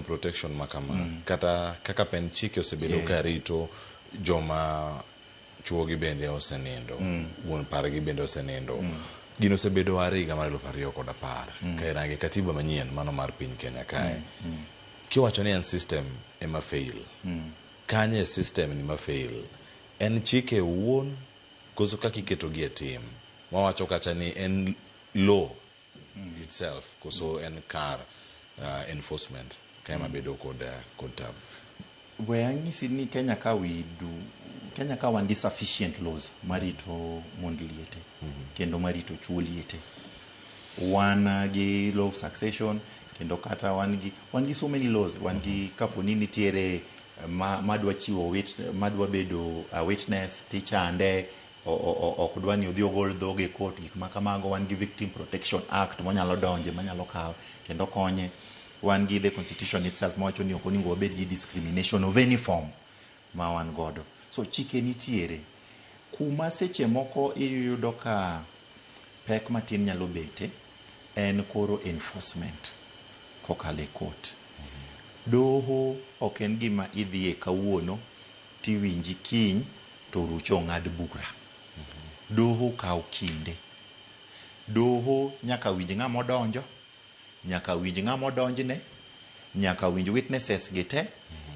Protection ma kama kata kaka pen chike osebedo ka rito joma chuogi bende osenindo, wuon pargi bende osenindo. Gino osebedo are higa mar 2010 ka irange katiba manyien mano mar piny Kenya kae. Kiwacho ni en system ema fail, kanye e system ni ma fail? En chike owuon koso kaka iketogi e tim? Wawacho kacha ni en law itself koso en kar enforcement ka ema bedo kod tabu? We anyisi ni Kenya ka we do Kenya ka wan gi sufficient laws marito mond liete kendo marito chuo liete. Wan gi law of succession, kendo kata wan gi so many laws. Wan gi kapo ni nitiere ma madwa chiwo wit madwa bedo a witness tichande, ok dwa ni odhi ogol dhoge e court, gik ma kamago. Wan gi Victim Protection Act monyalo donje, manyalo kawo kendo konye. Wan gi the constitution itself mawacho ni ok onego wabed gi discrimination of any form ma wan godo. So chike nitiere. Kuma seche moko iyudo ka pek matin nyalo bete en koro enforcement kokalo e court. Doho ok en gima idhiye kawuono tiwinji kiny to orucho ong'ad bura. Doho kawo kinde. Doho nyaka winj ng'ama odonjo, nyaka winj ng'ama odonjne, nyaka winj witnesses gi te,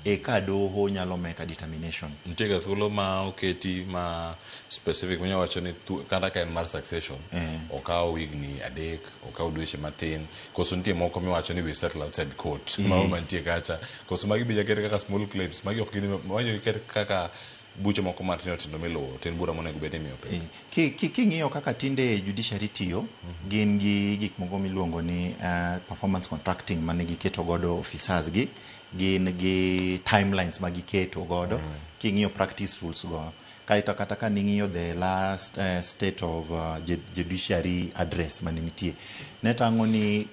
eka doho nyalo make a determination. Nitie ga thuolo ma oketi ma specific minya wacho ni kata ka en mar succession, okawo higni 3, okawo dweche matin, koso nitie moko miwacho ni we settle outside court? Mago mantie kacha koso magi be ket kaka small claims? Magi ok gin magi ket kaka buche moko matindo tindo miluwo to en bura monego bed ni imiyo pek. King'iyo kaka tinde judiciary tiyo, gin gi gik moko miluongo ni performance contracting mane giketo godo officers gi, gin gi timelines ma giketo godo. King'iyo practice rules go, kaeto kata ka ning'iyo the last state of judiciary address mane nitie, ne tang'o ni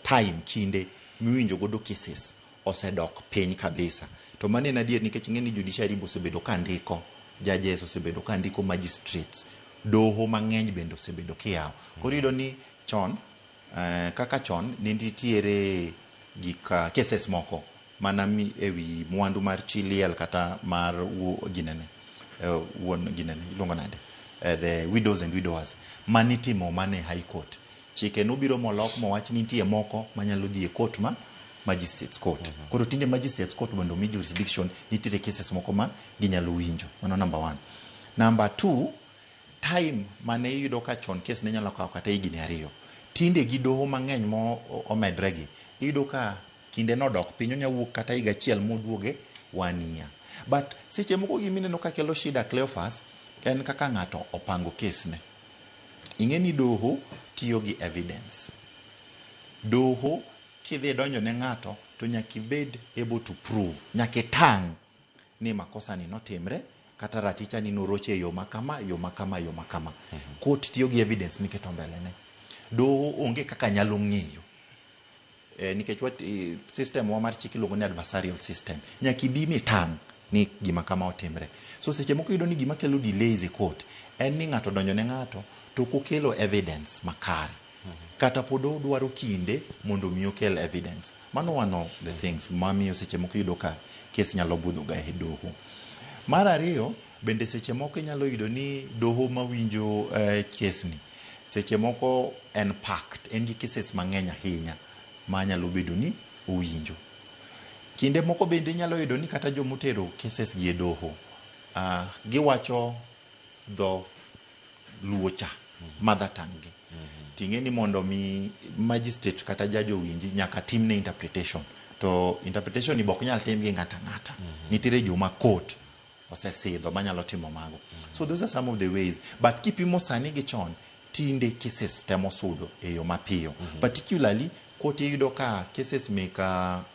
time, kinde miwinjo godo cases osedok piny kabisa. To mano en adier, nikech ing'e ni judiciary be osebedo ka ndiko judges, osebedo ka ndiko magistrates, doho mang'eny bende osebedo kiyawo. Koro iyudo ni chon, kaka chon ne nitiere gik cases moko mana mi ewi mwandu mar chi liel kata mar ginene, wuon ginene, iluongo nade, the widows and widowers, manitimo mana e high court. Chike nobiro molok mowach ni nitie moko manyalo dhi e court ma magistrates court. Koro tinde magistrates court mondo omi jurisdiction, nitiere cases moko ma ginyalo winjo. Mano number one. Number two, time mane iyudo ka chon case ne nyalo kawo kata higni 2, tinde gi doho mang'eny mo omedre gi, iyudo ka kinde nodok piny, onya wuok kata higa achiel moduoge one year. But seche moko gimineno ka kelo shida, Cleophas, en kaka ng'ato opango case ne. Ing'e ni doho tiyo gi evidence. Doho kidhi donjo ne ng'ato to nyaka ibed able to prove, nyaka itang' ni makosa ni notimre kata raticha ni noroche e yo makama, yo makama, yo makama. Court tiyo gi evidence miketo mbele ne doho. Onge kaka nyalo ng'eyo, nikech wat, system wa mar chik iluongo ni adversarial system. Nyaka ibi mitang' ni gima kama otimre. So seche moko iyudo ni gima kelo delays e court en ni ng'ato donjo ne ng'ato to ok okelo evidence makare, kata pod odwaro kinde mondo mi okel evidence. Mano one of the things mamiyo seche moko iyudo ka kes nyalo budho ga e doho. Mar ariyo bende, seche moko inyalo yudo ni doho mawinjo kes ni seche moko en packed, en gi cases mang'eny ahinya manyalo bedo ni owinjo. Kinde moko bende inyalo yudo ni kata jomotero cases gi e doho, giwacho dho Luo cha, mother tongue gi. Ting'e ni mondo mi magistrate kata judge owinji, nyaka timne interpretation, to interpretation ni be ok nyal tim gi ng'ata ng'ata. Nitiere joma court osesidho manyalo timo mago. So those are some of the ways. But kipimo sani gi chon, tinde cases temo sudo e yo mapiyo. Particularly court, iyudo ka cases mek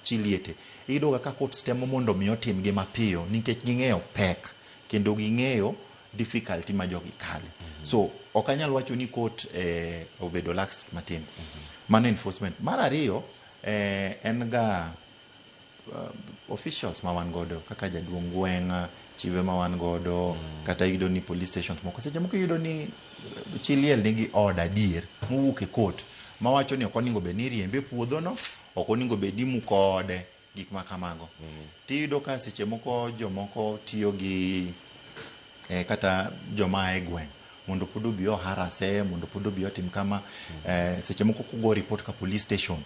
chi liete, iyudo ga ka courts temo mondo mi otimgi mapiyo, nikech ging'eyo pek kendo ging'eyo difficulty ma jogi kale. So ok anyal wacho ni court obedo lax matin. Mano enforcement. Mar ariyo, en ga officials ma wan godo kaka jaduong' gweng', chife ma wan godo, kata iyudo ni police stations moko seche moko iyudo ni chi liel nigi order adier mowuok e court mawacho ni ok onego bed ni iriembe e puodho no. Ok onego bed ni imuko ode, gik ma kamago. Tiyudo ka seche moko jomoko tiyo gi kata joma a e gweng' mondo pod obi oharase, mondo pod obi otim kama. Seche moko kugo report ka police station.